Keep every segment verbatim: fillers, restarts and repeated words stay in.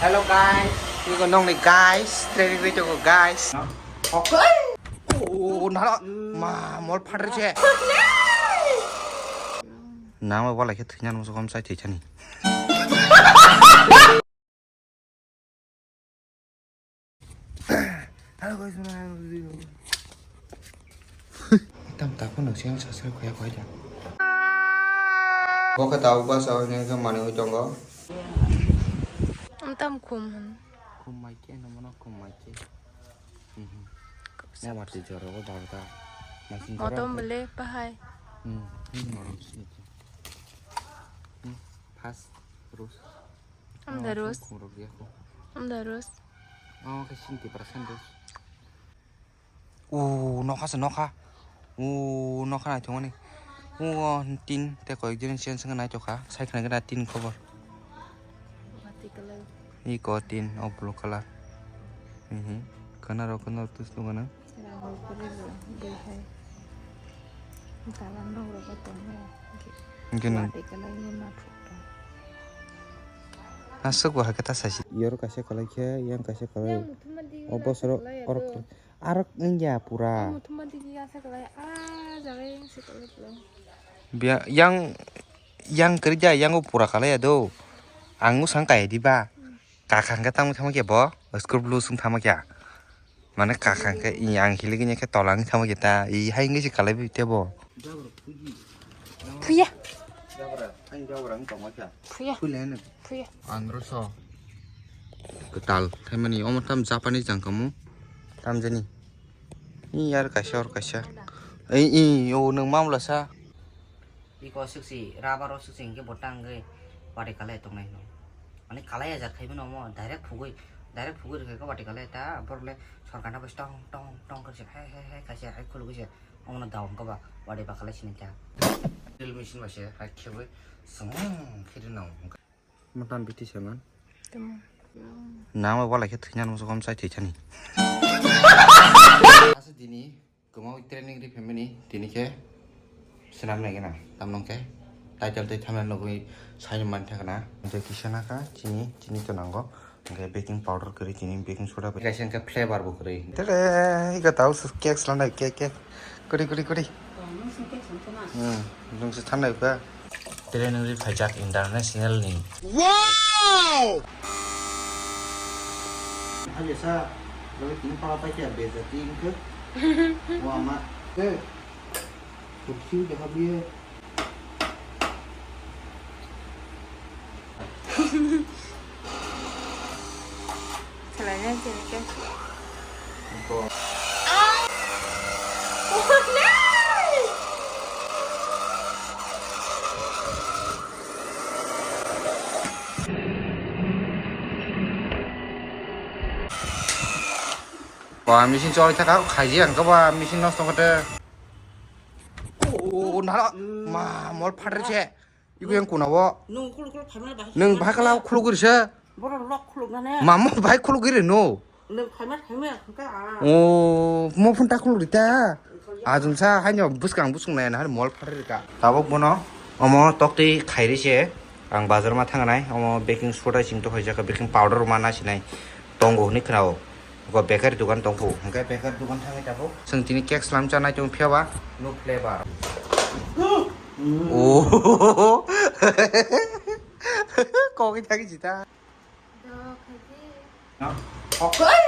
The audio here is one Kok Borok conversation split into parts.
Hello guys, iko nongni guys, training ri tongo guys. Okay. Oh, nara ma mol phader che. Nama wala khe thwinan musukom sai thwichani. Hello guys, tam ta phone siang subscribe khaya khaya. Bo khe tabuk basa hwnwi khe manwi tongo. Tam khum hwn. Khum mai khe no mono khum mai khe. Mhm. Mo mati joro go baba ta. Masing joro. Motom bele pahai. Hmm, hmm, motom sini. Hmm, pas terus. Am darus. Khum rok ya ko. Am darus. Oh, ke sini perasaan terus. O nokha se nokha. O nokha naithokmani. O tin tei koyekjoni siyan sengkhe naithokha. Sai khwnai khe na tin khobor. Mati kalai. Iko tin o blue colour. Mhm. Khwnaro khwnaro tus nukana. Rang rok kwrwi bo dei hai. Dalan rok rok bo tongo. Hwnkhe nang. Mati kalai ni ma thuk tong. Aswk bo hakhe ta saisi. Yor kaisa kalai khe, yang kaisa kalai. Yang muthuma di o bosoro kalai orok. Aro wngya pura. Muthuma digi asa kalai, ah, jaga yang si kalai pula. Bia-, yang, yang kerja, yang o pura kalai ya do. Ang usang kaya di ba. Kakang ke tamo tamo ke bo, school blue sung tamo kya. Mane kakang ke i ang hiligini ke tolang tamo ke ta, i hai ngi si kalai bi te bo. Phuya. Jabra, ang jabra ang tongma kya. Phuya. Phuya ne. Phuya. Andro so. Kwtal, thaimani omo tam Japanese jang kamu. Tam jani. I yar kaisa or kaisa. Ei, i, o nang mamla sa. Iko siksi, rubber o siksi hingke bo tangwi bati kalai tongnai hino. Mane kalai ajak khaibo no omo, direct phugwi, direct phugwi rwkhe ko bati kalai ta, borok le sorkar na bai tong, tong, tong khe se, hai, hai, hai, kaisa hai khulugwi se. Omono daw hwnkhe ba, wari ba khalai sini kha. Drill machine bai se hai khebwi swng khiri nang hwnkhe. Motan biti se man. Tamo. Nama wala khe thwina nung kom sai thwi thani. Asa dini kwmao training ri family dini khe swnam nai gana tamno khe title tei thumbnail nugwi sai man thangna. Jai kisa na kha chini, chini to nango. Hingke baking powder kwrwi tini, baking soda bai. Kaisa hingke flavor bo kwrwi. Tere, ika tau su cake slanai, cake, cake. Kwrwi, kwrwi, kwrwi. Hmm, nung se thanai ba. Tere nung ri phaijak international ni. Wow! Hage sa, lagi tini pala pai kya beza ting ke. Wah, mak. Eh. Kursi udah habis. Selainnya sini ke. Ba machine choli thaka khaiji ang khe ba machine nosto khe. O nara ma mol phader se. Iku yang kuna bo. Nung khuluk khuluk khaimani bahai. Nung bahai kala khuluk giri se. Borok lok khuluk nane. Mamo bahai khuluk giri no. Nung khaima khaima khaka a. O mo phun ta khuluk rita. Ajung sa haino buskang busung nai na mol phader rita. Tabok bono omo tokti khairi se. Ang bazar ma thangnai omo baking soda sing to hoijak baking powder ma na sinai. Tongo hwnwi khnao. Go bakery dukan tong phu. Hingke bakery dukan thangwi tabuk. Chwng tini cake slam chanai tong phiya ba. No flavor. Oh. Kok thangwi jita. Okay.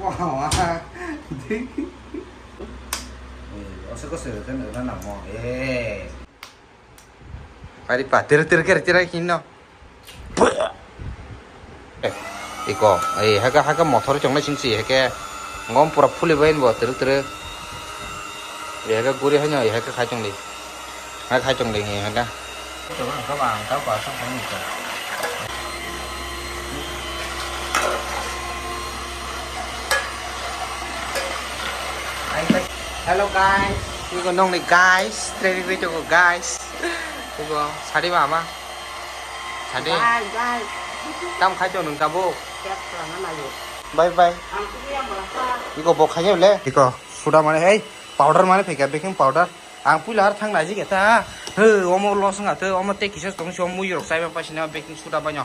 Wah, wah. Eh, oso ko se kan na mo. Eh. Pari pa, tir, tir, tir, tir, kino. Eh, iko, eh, haka, haka motor chongnai singsi, hake ngom pura phuli bai bo, tir, tir. Eh, haka guri haino, eh, haka khai chongli. Haka khai chongli, eh, haka. Chobang, chobang, tau pa, sang, sang, sang. Hello guys, iko nongni guys, training video ko guys. Iko sadi ba ama. Sadi. Bye, bye. Tam khai to nung tabuk. Siap, selama malu. Bye bye. Ang kuya berapa? Iko bo khai le. Iko suda mane hei powder mane phika baking powder. Ang puila har thang naji keta. He, omo loss wngkha, tei omo tei kisa tong si, omo mui rok chaiba paisina baking soda baino.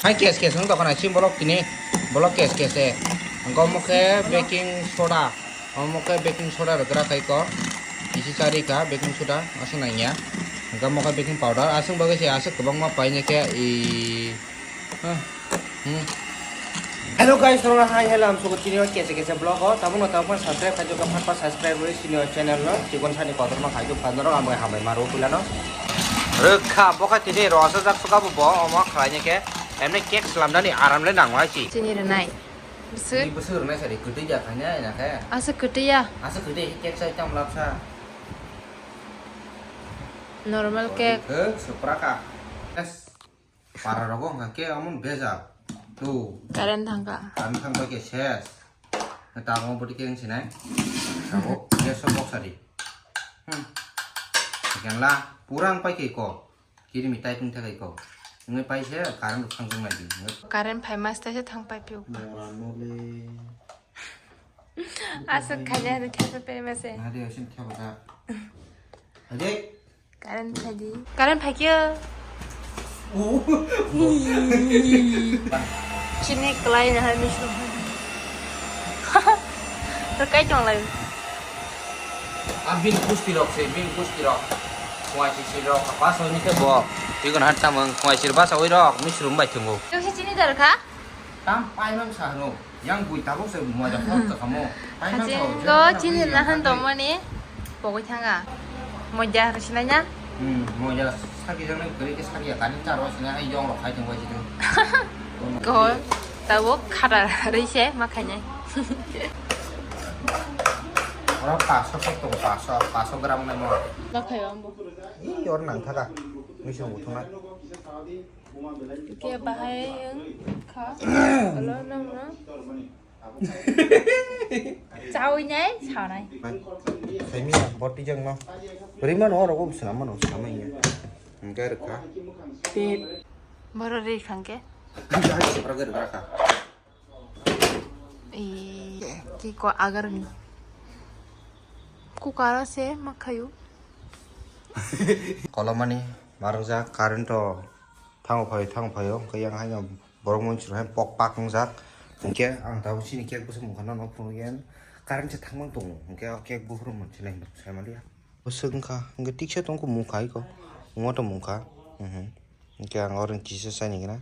Hai kes kes wng tongkha nai, sim bolok tini, bolok kes kes e. Hwnkhe omo khe baking soda, omo khe baking soda rwgra khai ko. Kisi chari kha baking soda, aswk nangya. Hwnkhe omo khe baking powder, aswk bagwi se aswk kwbangma painai khe i. Hmm. Hello guys, norok hai hello, ang sugu chini o kese kese vlog o, tabuk no tabuk subscribe khai jokha, phat phat subscribe rwi chini o channel no, chikon sani kotor ma khai jokha, norok ang bai hambai ma rw puila no. Rwkha, bo khe tini rosa jak suka bo, bo omo khlai ni khe, emni cake slam dani aram le nang wai chi. Chini rwnai. Bwswk? Ni bwswk rwnai sari, kwtwi ya khaina ina khe. Asa kwtwi ya. Asa kwtwi cake sai tam lap sa. Normal cake. He, supra ka. Yes. Para rogo hwnkha khe omo bejal. Tu. Current thangkha. Current thangbai khe ses. Tabuk bwtwi khe wngsinai. Tabuk gas o boksa di. Hmm. Kenla pura wng pai khe ko. Kiri mi tai pung thakai ko. Wngwi pai se current thang jong nai di. Current phai mas tai se thang pai phi. Mora no le. Aswk khaina hwnwi thepa pe mase. Na de osin theba da. Hade. Current phaidi. Current phaikhe. Chini kwlai na hai misu. Rwkai tonglai. A bin kusti rok se, bin kusti rok. Kuai sisi rok, basa ni khe bo. Twi gon hat tamang, kuai sir basa oi rok, misrum bai thungo. Twi si chini dar kha? Tam paimang sa hwno. Yang bui tabuk se moja khorok tongkha mo. Paimang sa Hachingo chini nahan tongmani pogwi thanga. Moja rw sinai na? Hmm, moja saki jang nai kwrwi khe saki ya kani charo sinai ai yong rok khai tongbai sidung. Ko tabuk khata rwi se ma khainai. Ora paso khorok tongo, paso, paso gram nai mo. Ma khayo ambo. Ih, or nang thaka. Misung uthunai. Khe bahai wng kha. Hello, nang no? Chawi nai, sanai. Saimi ya, boti jeng no. Rima no, oro ko swnam mano, swnam ya. Hingke rwkha. Te. Boro ri khangke. Rwkha. Ee, ki ko agar ni. Kukara se makhayu. Kolomani, marwkjak, current o. Thango phaio, thango phaio, hwnkhe yang haino borok monchwrwi hai pok pak wngjak. Hwnkhe ang tabuk chini cake bwswk mungkha nono phunukya, current se thangmang tongo, hwnkhe o cake buphuru monchwlai hinwi sai manliya. Bwswk wngkha, hwnkhe tiksa tongkha mungkha iko, wngma tong mungkha. Mhm. Hwnkhe ang oro kisa chaini gana.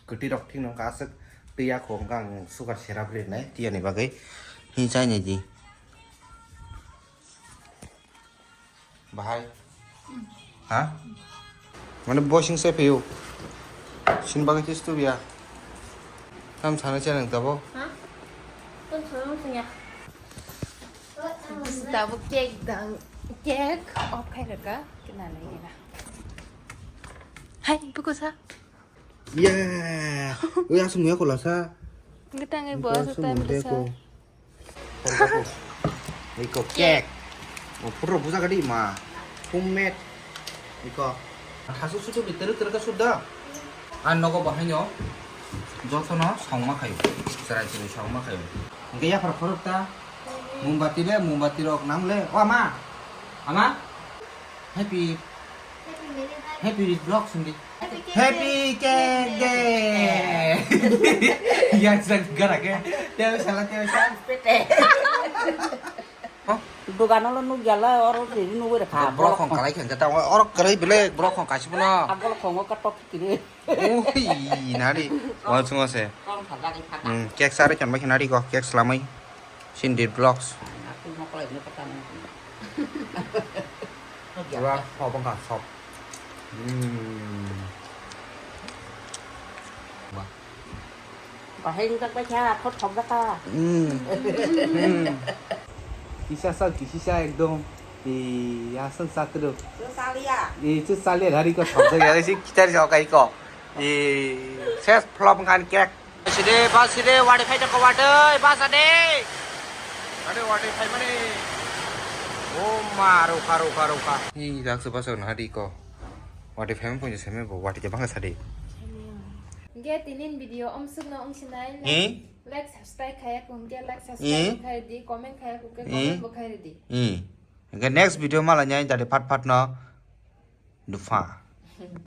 Kwtwi rok thik nungkha aswk twi yakho hwnkhe ang sugar syrup rinai tiyani bagwi. Hini chaini di. Bahai. Ha? Mane bo sing se phiyo. Sin bagwi tis tu biya. Tam sana se nang tabo. Ha? Tam sana se ya. Tabo cake dang. Cake off khai raka. Kena nai kena. Hai, buku sa. Yeah. Ui asum ya kola sa. Kita ngai bo sa tam sa. Iko cake. O puro buja gadi ma. Homemade. Iko. Thasu sutu bi teruk teruk suda. An nogo bahaino. Jotono songma khayo. Serai serai songma khayo. Hingke yaphar khorok ta. Mombati le, mombati rok nam le. O ama. Ama. Happy. Happy vlog sindi. Happy cake day. Ya sak gara ke. Teo sala teo sala. Dogano lo nuk yala oro riri nuk re kha. Borok khong kalai khe ta oro kwrwi bele borok khong kaisi bono. Abol khongo ka top kiri. Ui nari. Wa chungo se. Kong thajak i thaka. Hmm, cake sare chon bai khe nari ko cake slamai. Sindi vlogs. Aku mau kalau ini pertama. Wah, apa enggak sop? Hmm. Wah. Bahai enggak baca, aku thok daka. Hmm. Hmm. Kisa sa, kisi sa ekdom. Iya, sang sa terus. Itu salia. Itu salia hari ko thok daka, si kita di sokai ko. Ses flop kan cake. Side, bus side, wadi phai toko wadi, bus ade. Ade wadi phai mani. Oh ma, rukha, rukha, rukha. Hi, jak se bus on hadi ko. Wadi phai mani punjo seme bo, wadi jabang sadi. Ge tinin video om suk no ong sinai. Hi? Like subscribe khaya kung ke like subscribe khai di, comment khaya kung ke comment bo khai di. Hingke next video malanya jadi part part no dufa.